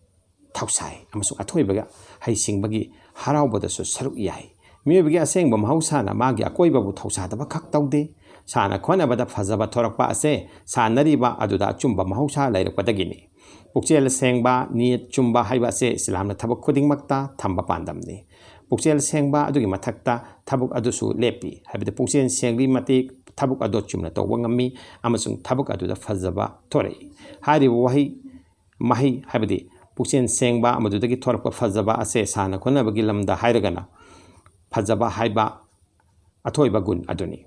ꯊꯧꯁꯥꯏ ꯑꯃꯁꯨꯡ ꯑꯊꯣꯏꯕꯒ ꯍꯩꯁꯤꯡꯕꯒꯤ ꯍꯔꯥꯎꯕꯗꯁꯨ ꯁꯔꯨꯛ ꯌꯥꯏ꯫ ꯃꯤꯑꯣꯏꯕꯒꯤ ꯑꯁꯦꯡꯕ ꯃꯍꯧꯁꯥꯅ ꯃꯥꯒꯤ ꯑꯀꯣꯏꯕꯕꯨ ꯊꯧꯁꯥꯗꯕ ꯈꯛ ꯇꯧꯗꯦ꯫ ꯁꯥꯟꯅ ꯈꯣꯠꯅꯕꯗ ꯐꯖꯕ ꯊꯣꯔꯛꯄ ꯑꯁꯦ ꯁꯥꯟꯅꯔꯤꯕ ꯑꯗꯨꯗ ꯑꯆꯨꯝꯕ ꯃꯍꯧꯁꯥ ꯂꯩꯔꯛꯄꯗꯒꯤꯅꯤ꯫ ꯄꯨꯛꯆꯦꯜ ꯁꯦꯡꯕ, ꯅꯤꯌꯠ ꯆꯨꯝꯕ ꯍꯥꯏꯕ ꯑꯁꯦ ꯏꯁꯂꯥꯝꯅ ꯊꯕꯛ ꯈꯨꯗꯤꯡꯃꯛꯇ ꯊꯝꯕ ꯄꯥꯟꯗꯝꯅꯤ꯫ ꯄꯨꯛꯆꯦꯜ ꯁꯦꯡꯕ ꯑꯗꯨꯒꯤ ꯃꯊꯛꯇ ꯊꯕꯛ ꯑꯗꯨꯁꯨ ꯂꯦꯞꯄꯤ, ꯍꯥꯏꯕꯗꯤ ꯄꯨꯛꯆꯦꯜ ꯁꯦꯡꯂꯤ ꯃꯇꯤꯛ ꯊꯕꯛ ꯑꯗꯨ ꯆꯨꯝꯅ ꯇꯧꯕ ꯉꯝꯃꯤ ꯑꯃꯁꯨꯡ ꯊꯕꯛ ꯑꯗꯨꯗ ꯐꯖꯕ ꯊꯣꯔꯛꯏ꯫ ꯍꯥꯏꯔꯤꯕ ꯋꯥꯍꯩ ꯃꯍꯩ, ꯍꯥꯏꯕꯗꯤ ꯄꯨꯛꯆꯦꯜ ꯁꯦꯡꯕ, ꯃꯗꯨꯗꯒꯤ ꯊꯣꯔꯛꯄ ꯐꯖꯕ ꯑꯁꯦ ꯁꯥꯟꯅ ꯈꯣꯠꯅꯕꯒꯤ ꯂꯝꯗ ꯍꯥꯏꯔꯒꯅ ꯐꯖꯕ ꯍꯥꯏꯕ ꯑꯊꯣꯏꯕ ꯒꯨꯟ ꯑꯗꯨꯅꯤ꯫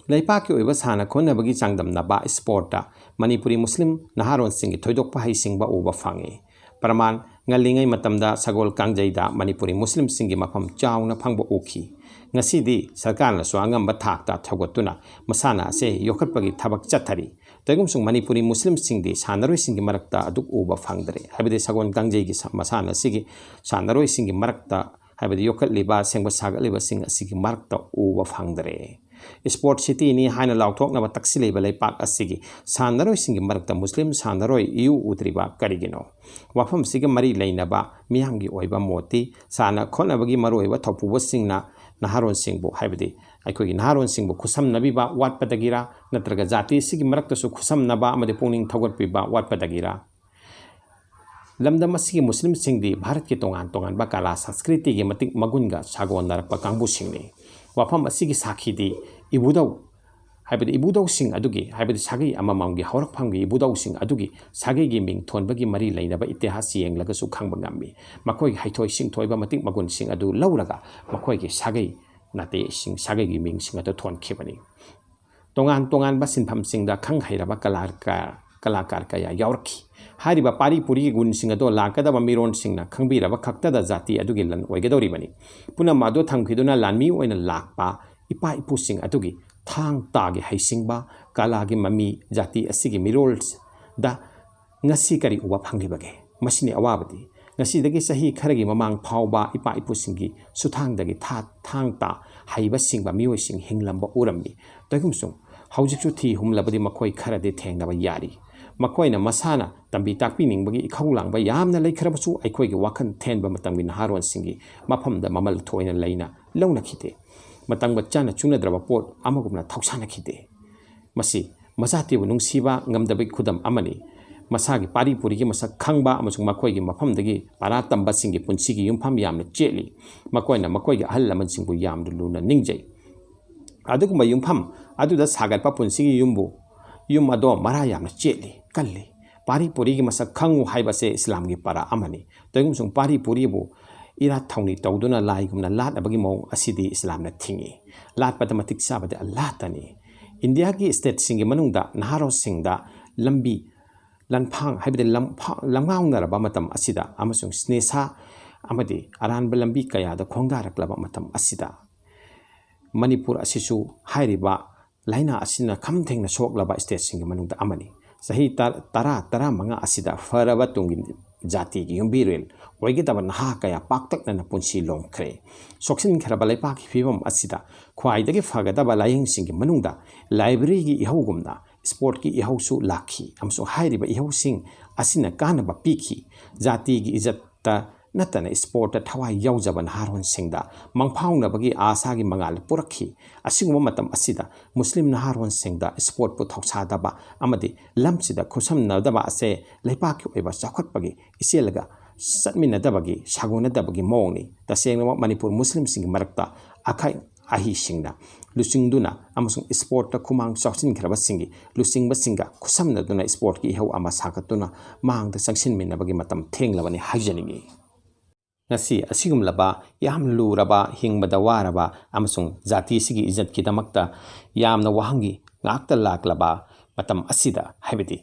ꯂꯩꯄꯥꯛꯀꯤ ꯑꯣꯏꯕ ꯁꯥꯟꯅ ꯈꯣꯠꯅꯕꯒꯤ ꯆꯥꯡꯗꯝꯅꯕ ꯏꯁꯄꯣꯔꯠꯇ ꯃꯅꯤꯄꯨꯔꯤ ꯃꯨꯁꯂꯤꯝ ꯅꯍꯥꯔꯣꯟꯁꯤꯡꯒꯤ ꯊꯣꯏꯗꯣꯛꯄ ꯍꯩꯁꯤꯡꯕ ꯎꯕ ꯐꯪꯉꯤ꯫ ꯄ꯭ꯔꯃꯥꯟ, ꯉꯜꯂꯤꯉꯩ ꯃꯇꯝꯗ ꯁꯒꯣꯜ ꯀꯥꯡꯖꯩꯗ ꯃꯅꯤꯄꯨꯔꯤ ꯃꯨꯁꯂꯤꯝꯁꯤꯡꯒꯤ ꯃꯐꯝ ꯆꯥꯎꯅ ꯐꯪꯕ ꯎꯈꯤ꯫ ꯉꯁꯤꯗꯤ ꯁꯔꯀꯥꯔꯅꯁꯨ ꯑꯉꯝꯕ ꯊꯥꯛꯇ ꯊꯧꯒꯠꯇꯨꯅ ꯃꯁꯥꯟꯅ ꯑꯁꯦ ꯌꯣꯛꯈꯠꯄꯒꯤ ꯊꯕꯛ ꯆꯠꯊꯔꯤ꯫ ꯇꯧꯏꯒꯨꯝꯁꯨꯡ ꯃꯅꯤꯄꯨꯔꯤ ꯃꯨꯁꯂꯤꯝꯁꯤꯡꯗꯤ ꯁꯥꯟꯅꯔꯣꯏꯁꯤꯡꯒꯤ ꯃꯔꯛꯇ ꯑꯗꯨꯛ ꯎꯕ ꯐꯪꯗ꯭ꯔꯦ꯫ ꯍꯥꯏꯕꯗꯤ ꯁꯒꯣꯜ ꯀꯥꯡꯖꯩꯒꯤ ꯁ-, ꯃꯁꯥꯟꯅ ꯑꯁꯤꯒꯤ ꯁꯥꯟꯅꯔꯣꯏꯁꯤꯡꯒꯤ ꯃꯔꯛꯇ, ꯍꯥꯏꯕꯗꯤ ꯌꯣꯛꯈꯠꯂꯤꯕ, ꯁꯦꯝꯒꯠ ꯁꯥꯒꯠꯂꯤꯕꯁꯤꯡ ꯑꯁꯤꯒꯤ ꯃꯔꯛꯇ ꯎꯕ ꯐꯪꯗ꯭ꯔꯦ꯫ ꯏꯁꯄꯣꯔꯠ ꯁꯤꯇꯤꯅꯤ ꯍꯥꯏꯅ ꯂꯥꯎꯊꯣꯛꯅꯕ ꯇꯛꯁꯤꯜꯂꯤꯕ ꯂꯩꯄꯥꯛ ꯑꯁꯤꯒꯤ ꯁꯥꯟꯅꯔꯣꯏꯁꯤꯡꯒꯤ ꯃꯔꯛꯇ ꯃꯨꯁꯂꯤꯝ ꯁꯥꯟꯅꯔꯣꯏ ꯏꯎ ꯎꯗ꯭ꯔꯤꯕ ꯀꯔꯤꯒꯤꯅꯣ? ꯋꯥꯐꯝꯁꯤꯒ ꯃꯔꯤ ꯂꯩꯅꯕ ꯃꯤꯌꯥꯝꯒꯤ ꯑꯣꯏꯕ ꯃꯣꯠꯇꯤ ꯁꯥꯟꯅ ꯈꯣꯠꯅꯕꯒꯤ ꯃꯔꯨꯑꯣꯏꯕ ꯊꯧꯄꯨꯕꯁꯤꯡꯅ ꯅꯍꯥꯔꯣꯟꯁꯤꯡꯕꯨ, ꯍꯥꯏꯕꯗꯤ ꯑꯩꯈꯣꯏꯒꯤ ꯅꯍꯥꯔꯣꯟꯁꯤꯡꯕꯨ ꯈꯨꯠꯁꯝꯅꯕꯤꯕ ꯋꯥꯠꯄꯗꯒꯤꯔ, ꯅꯠꯇ꯭ꯔꯒ ꯖꯥꯇꯤ ꯑꯁꯤꯒꯤ ꯃꯔꯛꯇꯁꯨ ꯈꯨꯠꯁꯝꯅꯕ ꯑꯃꯗꯤ ꯄꯨꯛꯅꯤꯡ ꯊꯧꯒꯠꯄꯤꯕ ꯋꯥꯠꯄꯗꯒꯤꯔ? ꯂꯝꯗꯝ ꯑꯁꯤꯒꯤ ꯃꯨꯁꯂꯤꯝꯁꯤꯡꯗꯤ ꯚꯥꯔꯠꯀꯤ ꯇꯣꯉꯥꯟ ꯇꯣꯉꯥꯟꯕ ꯀꯂꯥ ꯁꯪꯁꯀ꯭ꯔꯤꯇꯤꯒꯤ ꯃꯇꯤꯛ ꯃꯒꯨꯟꯒ ꯁꯥꯒꯣꯟꯅꯔꯛꯄ ꯀꯥꯡꯕꯨꯁꯤꯡꯅꯤ꯫ ꯋꯥꯐꯝ ꯑꯁꯤꯒꯤ ꯁꯥꯈꯤꯗꯤ ꯏꯕꯨꯙꯧ, ꯍꯥꯏꯕꯗꯤ ꯏꯕꯨꯙꯧꯁꯤꯡ ꯑꯗꯨꯒꯤ, ꯍꯥꯏꯕꯗꯤ ꯁꯥꯒꯩ ꯑꯃꯃꯝꯒꯤ ꯍꯧꯔꯛꯐꯝꯒꯤ ꯏꯕꯨꯙꯧꯁꯤꯡ ꯑꯗꯨꯒꯤ ꯁꯥꯒꯩꯒꯤ ꯃꯤꯡ ꯊꯣꯟꯕꯒꯤ ꯃꯔꯤ ꯂꯩꯅꯕ ꯏꯇꯤꯍꯥꯁ ꯌꯦꯡꯂꯒꯁꯨ ꯈꯪꯕ ꯉꯝꯃꯤ꯫ ꯃꯈꯣꯏꯒꯤ ꯍꯩꯊꯣꯏ ꯁꯤꯡꯊꯣꯏꯕ ꯃꯇꯤꯛ ꯃꯒꯨꯟꯁꯤꯡ ꯑꯗꯨ ꯂꯧꯔꯒ ꯃꯈꯣꯏꯒꯤ ꯁꯥꯒꯩ ꯅꯥꯇꯦꯁꯤꯡ, ꯁꯥꯒꯩꯒꯤ ꯃꯤꯡꯁꯤꯡ ꯑꯗꯨ ꯊꯣꯟꯈꯤꯕꯅꯤ꯫ ꯇꯣꯉꯥꯟ ꯇꯣꯉꯥꯟꯕ ꯁꯤꯟꯐꯝꯁꯤꯡꯗ ꯈꯪ ꯍꯩꯔꯕ ꯀꯂꯥꯀꯥꯔ, ꯀꯂꯥꯀꯥꯔ ꯀꯌꯥ ꯌꯥꯎꯔꯛꯈꯤ꯫ ꯍꯥꯏꯔꯤꯕ ꯄꯥꯔꯤ ꯄꯨꯔꯤꯒꯤ ꯒꯨꯟꯁꯤꯡ ꯑꯗꯣ ꯂꯥꯛꯀꯗꯕ ꯃꯤꯔꯣꯟꯁꯤꯡꯅ ꯈꯪꯕꯤꯔꯕ ꯈꯛꯇꯗ ꯖꯥꯇꯤ ꯑꯗꯨꯒꯤ ꯂꯟ ꯑꯣꯏꯒꯗꯧꯔꯤꯕꯅꯤ꯫ ꯄꯨꯝꯅꯃꯛ ꯑꯗꯨ ꯊꯝꯈꯤꯗꯨꯅ ꯂꯥꯟꯃꯤ ꯑꯣꯏꯅ ꯂꯥꯛꯄ ꯏꯄꯥ ꯏꯄꯨꯁꯤꯡ ꯑꯗꯨꯒꯤ ꯊꯥꯡ ꯇꯥꯒꯤ ꯍꯩꯁꯤꯡꯕ, ꯀꯂꯥꯒꯤ ꯃꯃꯤ ꯖꯥꯇꯤ ꯑꯁꯤꯒꯤ ꯃꯤꯔꯣꯜꯗ ꯉꯁꯤ ꯀꯔꯤ ꯎꯕ ꯐꯪꯂꯤꯕꯒꯦ? ꯃꯁꯤꯅꯤ ꯑꯋꯥꯕꯗꯤ꯫ ꯉꯁꯤꯗꯒꯤ ꯆꯍꯤ ꯈꯔꯒꯤ ꯃꯃꯥꯡ ꯐꯥꯎꯕ ꯏꯄꯥ ꯏꯄꯨꯁꯤꯡꯒꯤ ꯁꯨꯊꯥꯡꯗꯒꯤ ꯊꯥ-, ꯊꯥꯡ ꯇꯥ ꯍꯩꯕ ꯁꯤꯡꯕ ꯃꯤꯑꯣꯏꯁꯤꯡ ꯍꯤꯡꯂꯝꯕ ꯎꯔꯝꯃꯤ꯫ ꯇꯧꯏꯒꯨꯝꯁꯨꯡ ꯍꯧꯖꯤꯛꯁꯨ ꯊꯤ ꯍꯨꯝꯂꯕꯗꯤ ꯃꯈꯣꯏ ꯈꯔꯗꯤ ꯊꯦꯡꯅꯕ ꯌꯥꯔꯤ꯫ ꯃꯈꯣꯏꯅ ꯃꯁꯥꯅ ꯇꯝꯕꯤ ꯇꯥꯛꯄꯤꯅꯤꯡꯕꯒꯤ ꯏꯈꯧ ꯂꯥꯡꯕ ꯌꯥꯝꯅ ꯂꯩꯈ꯭ꯔꯕꯁꯨ, ꯑꯩꯈꯣꯏꯒꯤ ꯋꯥꯈꯜ ꯊꯦꯟꯕ ꯃꯇꯝꯒꯤ ꯅꯍꯥꯔꯣꯟꯁꯤꯡꯒꯤ ꯃꯐꯝꯗ ꯃꯃꯜ ꯊꯣꯏꯅ ꯂꯩꯅ ꯂꯧꯅꯈꯤꯗꯦ꯫ ꯃꯇꯝꯒ ꯆꯥꯅ ꯆꯨꯅꯗ꯭ꯔꯕ ꯄꯣꯠ ꯑꯃꯒꯨꯝꯅ ꯊꯧꯁꯥꯅꯈꯤꯗꯦ꯫ ꯃꯁꯤ ꯃꯆꯥꯇꯤꯕꯨ ꯅꯨꯡꯁꯤꯕ ꯉꯝꯗꯕꯒꯤ ꯈꯨꯗꯝ ꯑꯃꯅꯤ꯫ ꯃꯁꯥꯒꯤ ꯄꯥꯔꯤ ꯄꯨꯔꯤꯒꯤ ꯃꯁꯛ ꯈꯪꯕ ꯑꯃꯁꯨꯡ ꯃꯈꯣꯏꯒꯤ ꯃꯐꯝꯗꯒꯤ ꯄꯔꯥ ꯇꯝꯕꯁꯤꯡꯒꯤ ꯄꯨꯟꯁꯤꯒꯤ ꯌꯨꯝꯐꯝ ꯌꯥꯝꯅ ꯆꯦꯠꯂꯤ꯫ ꯃꯈꯣꯏꯅ ꯃꯈꯣꯏꯒꯤ ꯑꯍꯜ ꯂꯃꯟꯁꯤꯡꯕꯨ ꯌꯥꯝꯅ ꯂꯨꯅ ꯅꯤꯡꯖꯩ꯫ ꯑꯗꯨꯒꯨꯝꯕ ꯌꯨꯝꯐꯝ ꯑꯗꯨꯗ ꯁꯥꯒꯠꯄ ꯄꯨꯟꯁꯤꯒꯤ ꯌꯨꯝꯕꯨ, ꯌꯨꯝ ꯑꯗꯣ ꯃꯔꯥ ꯌꯥꯝꯅ ꯆꯦꯠꯂꯤ, ꯀꯜꯂꯤ꯫ ꯄꯥꯔꯤ ꯄꯨꯔꯤꯒꯤ ꯃꯁꯛ ꯈꯪꯉꯨ ꯍꯥꯏꯕꯁꯦ ꯏꯁꯂꯥꯝꯒꯤ ꯄꯔꯥ ꯑꯃꯅꯤ꯫ ꯇꯧꯏꯒꯨꯝꯁꯨꯡ ꯄꯥꯔꯤ ꯄꯨꯔꯤꯕꯨ ꯏꯔꯥꯠ ꯊꯧꯅꯤ ꯇꯧꯗꯨꯅ ꯂꯥꯏꯒꯨꯝꯅ ꯂꯥꯠꯅꯕꯒꯤ ꯃꯑꯣꯡ ꯑꯁꯤꯗꯤ ꯏꯁꯂꯥꯝꯅ ꯊꯤꯡꯏ꯫ ꯂꯥꯠꯄꯗ ꯃꯇꯤꯛ ꯆꯥꯕꯗꯤ ꯑꯜꯂꯥꯍꯇꯅꯤ꯫ ꯏꯟꯗꯤꯌꯥꯒꯤ ꯁ꯭ꯇꯦꯠꯁꯤꯡꯒꯤ ꯃꯅꯨꯡꯗ ꯅꯍꯥꯔꯣꯜꯁꯤꯡꯗ ꯂꯝꯕꯤ ꯂꯝꯐꯥꯡ, ꯍꯥꯏꯕꯗꯤ ꯂꯝꯐꯥ-, ꯂꯝꯉꯥꯎꯅꯔꯕ ꯃꯇꯝ ꯑꯁꯤꯗ ꯑꯃꯁꯨꯡ ꯅꯤꯁꯥ ꯑꯃꯗꯤ ꯑꯔꯥꯟꯕ ꯂꯝꯕꯤ ꯀꯌꯥꯗ ꯈꯣꯡꯗꯥꯔꯛꯂꯕ ꯃꯇꯝ ꯑꯁꯤꯗ, ꯃꯅꯤꯄꯨꯔ ꯑꯁꯤꯁꯨ ꯍꯥꯏꯔꯤꯕ ꯂꯥꯏꯅꯥ ꯑꯁꯤꯅ ꯈꯝ ꯊꯦꯡꯅ ꯁꯣꯛꯂꯕ ꯁ꯭ꯇꯦꯠꯁꯤꯡꯒꯤ ꯃꯅꯨꯡꯗ ꯑꯃꯅꯤ꯫ ꯆꯍꯤ ꯇꯔꯥ, ꯇꯔꯥ, ꯇꯔꯥꯃꯉꯥ ꯑꯁꯤꯗ ꯐꯔꯕ ꯇꯨꯡꯒꯤ ꯖꯥꯇꯤꯒꯤ ꯌꯨꯝꯕꯤꯔꯦꯜ ꯑꯣꯏꯒꯗꯕ ꯅꯍꯥ ꯀꯌꯥ ꯄꯥꯛꯇꯛꯅꯅ ꯄꯨꯟꯁꯤ ꯂꯣꯝꯈ꯭ꯔꯦ꯫ ꯁꯣꯛꯆꯤꯟꯈ꯭ꯔꯕ ꯂꯩꯄꯥꯛꯀꯤ ꯐꯤꯕꯝ ꯑꯁꯤꯗ ꯈ꯭ꯋꯥꯏꯗꯒꯤ ꯐꯒꯗꯕ ꯂꯥꯏꯌꯦꯡꯁꯤꯡꯒꯤ ꯃꯅꯨꯡꯗ ꯂꯥꯏꯕ꯭ꯔꯦꯔꯤꯒꯤ ꯏꯍꯧꯒꯨꯝꯅ ꯁ꯭ꯄꯣꯔꯠꯀꯤ ꯏꯍꯧꯁꯨ ꯂꯥꯛꯈꯤ, ꯑꯃꯁꯨꯡ ꯍꯥꯏꯔꯤꯕ ꯏꯍꯧꯁꯤꯡ ꯑꯁꯤꯅ ꯀꯥꯟꯅꯕ ꯄꯤꯈꯤ꯫ ꯖꯥꯇꯤꯒꯤ ꯏꯖꯠꯇ ꯅꯠꯇꯅ ꯁ꯭ꯄꯣꯔꯠꯇ ꯊꯋꯥꯏ ꯌꯥꯎꯖꯕ ꯅꯍꯥꯔꯣꯟꯁꯤꯡꯗ ꯃꯪꯐꯥꯎꯅꯕꯒꯤ ꯑꯥꯁꯥꯒꯤ ꯃꯉꯥꯜ ꯄꯨꯔꯛꯈꯤ꯫ ꯑꯁꯤꯒꯨꯝꯕ ꯃꯇꯝ ꯑꯁꯤꯗ ꯃꯨꯁꯂꯤꯝ ꯅꯍꯥꯔꯣꯟꯁꯤꯡꯗ ꯁ꯭ꯄꯣꯔꯠꯄꯨ ꯊꯧꯁꯥꯗꯕ ꯑꯃꯗꯤ ꯂꯝꯁꯤꯗ ꯈꯨꯠꯁꯝꯅꯗꯕ ꯑꯁꯦ ꯂꯩꯄꯥꯛꯀꯤ ꯑꯣꯏꯕ ꯆꯥꯎꯈꯠꯄꯒꯤ ꯏꯆꯦꯜꯒ ꯆꯠꯃꯤꯟꯅꯗꯕꯒꯤ, ꯁꯥꯒꯣꯟꯅꯗꯕꯒꯤ ꯃꯑꯣꯡꯅꯤ꯫ ꯇꯁꯦꯡꯅꯃꯛ ꯃꯅꯤꯄꯨꯔ ꯃꯨꯁꯂꯤꯝꯁꯤꯡꯒꯤ ꯃꯔꯛꯇ ꯑꯈꯥꯏ ꯑꯍꯤꯁꯤꯡꯅ ꯂꯨꯆꯤꯡꯗꯨꯅ ꯑꯃꯁꯨꯡ ꯁ꯭ꯄꯣꯔꯠꯇ ꯈꯨꯃꯥꯡ ꯆꯥꯎꯁꯤꯟꯈ꯭ꯔꯕꯁꯤꯡꯒꯤ ꯂꯨꯆꯤꯡꯕꯁꯤꯡꯒ ꯈꯨꯠꯁꯝꯅꯗꯨꯅ ꯁ꯭ꯄꯣꯔꯠꯀꯤ ꯏꯍꯧ ꯑꯃ ꯁꯥꯒꯠꯇꯨꯅ ꯃꯥꯡꯗ ꯆꯪꯁꯤꯟꯃꯤꯟꯅꯕꯒꯤ ꯃꯇꯝ ꯊꯦꯡꯂꯕꯅꯤ ꯍꯥꯏꯖꯅꯤꯡꯏ꯫ ꯉꯁꯤ ꯑꯁꯤꯒꯨꯝꯂꯕ ꯌꯥꯝ ꯂꯨꯔꯕ, ꯍꯤꯡꯕꯗ ꯋꯥꯔꯕ ꯑꯃꯁꯨꯡ ꯖꯥꯇꯤꯁꯤꯒꯤ ꯏꯖꯠꯀꯤꯗꯃꯛꯇ ꯌꯥꯝꯅ ꯋꯥꯍꯪꯒꯤ ꯉꯥꯛꯇ ꯂꯥꯛꯂꯕ ꯃꯇꯝ ꯑꯁꯤꯗ, ꯍꯥꯏꯕꯗꯤ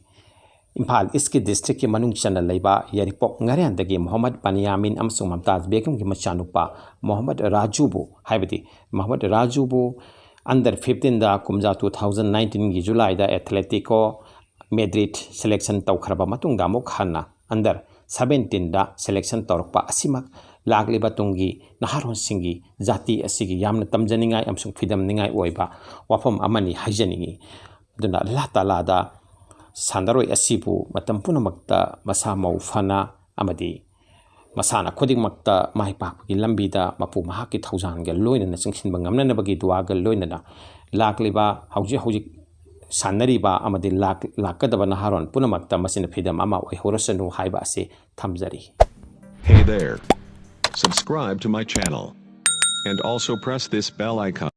ꯏꯝꯐꯥꯜ ꯏꯁꯀꯤ ꯗꯤꯁꯇ꯭ꯔꯤꯛꯀꯤ ꯃꯅꯨꯡ ꯆꯟꯅ ꯂꯩꯕ ꯌꯥꯏꯔꯤꯄꯣꯛ ꯉꯥꯔꯤꯌꯥꯟꯗꯒꯤ ꯃꯣꯍꯝꯃꯗ ꯕꯟꯌꯥꯃꯤꯟ ꯑꯃꯁꯨꯡ ꯃꯝꯇꯥꯖ ꯕꯦꯒꯝꯒꯤ ꯃꯆꯥꯅꯨꯄꯥ ꯃꯣꯍꯝꯃꯗ ꯔꯥꯖꯨꯕꯨ, ꯍꯥꯏꯕꯗꯤ ꯃꯣꯍꯝꯃꯗ ꯔꯥꯖꯨꯕꯨ under fifteenꯗ ꯀꯨꯝꯖꯥ two thousand nineteenꯒꯤ Julyꯗ Atletico Madrid selection ꯇꯧꯈ꯭ꯔꯕ ꯃꯇꯨꯡꯗ ꯑꯃꯨꯛ ꯍꯟꯅ under seventeenꯗ selection ꯇꯧꯔꯛꯄ ꯑꯁꯤꯃꯛ ꯂꯥꯛꯂꯤꯕ ꯇꯨꯡꯒꯤ ꯅꯍꯥꯔꯣꯜꯁꯤꯡꯒꯤ ꯖꯥꯇꯤ ꯑꯁꯤꯒꯤ ꯌꯥꯝꯅ ꯇꯝꯖꯅꯤꯡꯉꯥꯏ ꯑꯃꯁꯨꯡ ꯐꯤꯗꯝꯅꯤꯡꯉꯥꯏ ꯑꯣꯏꯕ ꯋꯥꯐꯝ ꯑꯃꯅꯤ ꯍꯥꯏꯖꯅꯤꯡꯏ꯫ ꯑꯗꯨꯅ ꯑꯜꯂꯥꯍ ꯇꯥꯂꯥꯗ ꯁꯥꯟꯅꯔꯣꯏ ꯑꯁꯤꯕꯨ ꯃꯇꯝ ꯄꯨꯝꯅꯃꯛꯇ ꯃꯁꯥ ꯃꯎ ꯐꯅ ꯑꯃꯗꯤ ꯃꯁꯥꯟꯅ ꯈꯨꯗꯤꯡꯃꯛꯇ ꯃꯥꯏ ꯄꯥꯛꯄꯒꯤ ꯂꯝꯕꯤꯗ ꯃꯄꯨ ꯃꯍꯥꯛꯀꯤ ꯊꯧꯖꯥꯜꯒ ꯂꯣꯏꯅꯅ ꯆꯪꯁꯤꯟꯕ ꯉꯝꯅꯅꯕꯒꯤ ꯗꯨꯋꯥꯒ ꯂꯣꯏꯅꯅ ꯂꯥꯛꯂꯤꯕ ꯍꯧꯖꯤꯛ ꯍꯧꯖꯤꯛ ꯁꯥꯟꯅꯔꯤꯕ ꯑꯃꯗꯤ ꯂꯥꯛ-, ꯂꯥꯛꯀꯗꯕ ꯅꯍꯥꯔꯣꯟ ꯄꯨꯝꯅꯃꯛꯇ ꯃꯁꯤꯅ ꯐꯤꯗꯝ ꯑꯃ ꯑꯣꯏꯍꯧꯔꯁꯅꯨ ꯍꯥꯏꯕ ꯑꯁꯤ ꯊꯝꯖꯔꯤ꯫ Hey there. Subscribe to my channel. And also press this bell icon.